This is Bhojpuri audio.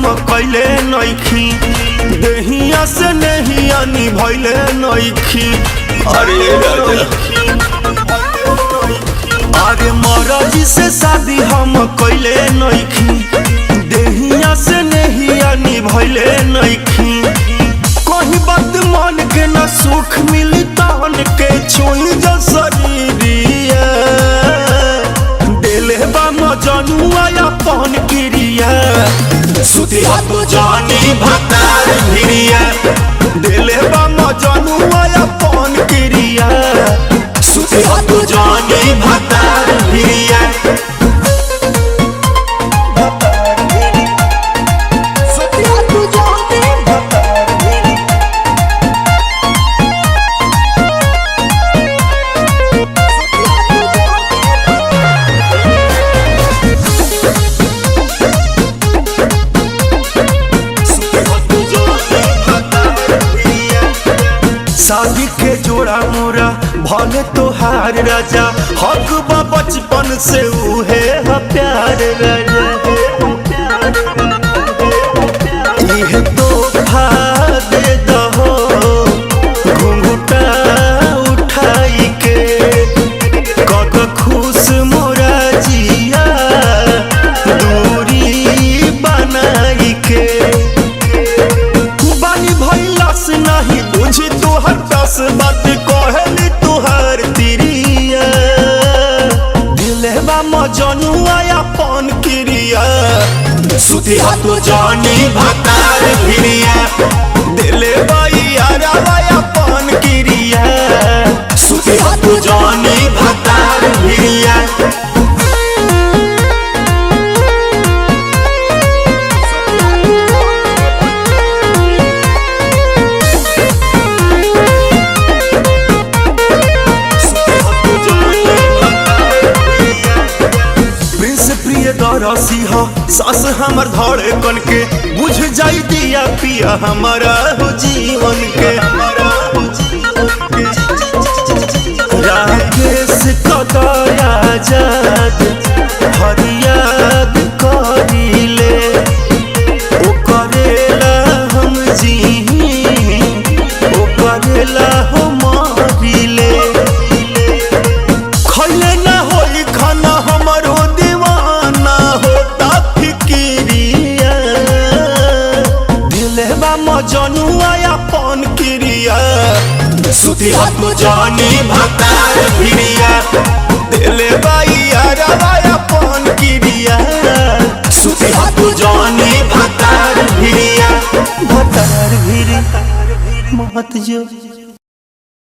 हम कैले नइखी, देहिया से नहिया निभैले नइखी। अरे राजा, अरे मरजी से शादी हम कैले नइखी, देहिया से नहिया निभैले नइखी। कहीं बात मन के न सुख मिली तहन के छुई जो शरीरिया, दिले बा मजनुआ अपन क्रिया। सुतिया तो जानी भतार भिरिया, दिले बा मजनुआ अपन क्रिया। सुतिया तो जानी भतार भिरिया। सुतिया तू जाने सुतिया तू जाने। शादी के जोड़ा मोरा भले तोहार राजा, हक बा बचपन से उहे ह प्यार राजा। इहे तोहफा दे दहो घुंघटा उठाई के, कद खुश मोरा जिया दूरी बनाई के। बानी भइलास नाही बुझी तोहर दस बात कहली तोहर तिरिया, दिलेबा मजनुआ अपन क्रिया। सुतिया तो जानी भतार भिरिया, दिलेबा यारावा अपन क्रिया। सुतिया तो जानी भतार भिरिया। प्रिंस प्रिय दरसी हो सास हमर धड़े कन के, बुझ जाई दिया पिया हमारा हो जीवन के। हमारा हो जीवन के। राकेश कदया आजाद फरियाद करिले, ओ करेला हम जी, ओ करेला हम मरिले। खैले ना होई खाना हमरो दीवाना होता फिकिरिया, दिलेबा मजनुआ अपन क्रिया। सुतिया तो जानी भतार भिरिया, दिलेबा यारावा अपन क्रिया। सुतिया तो जानी भतार भिरिया, भतार भिरी मत जो।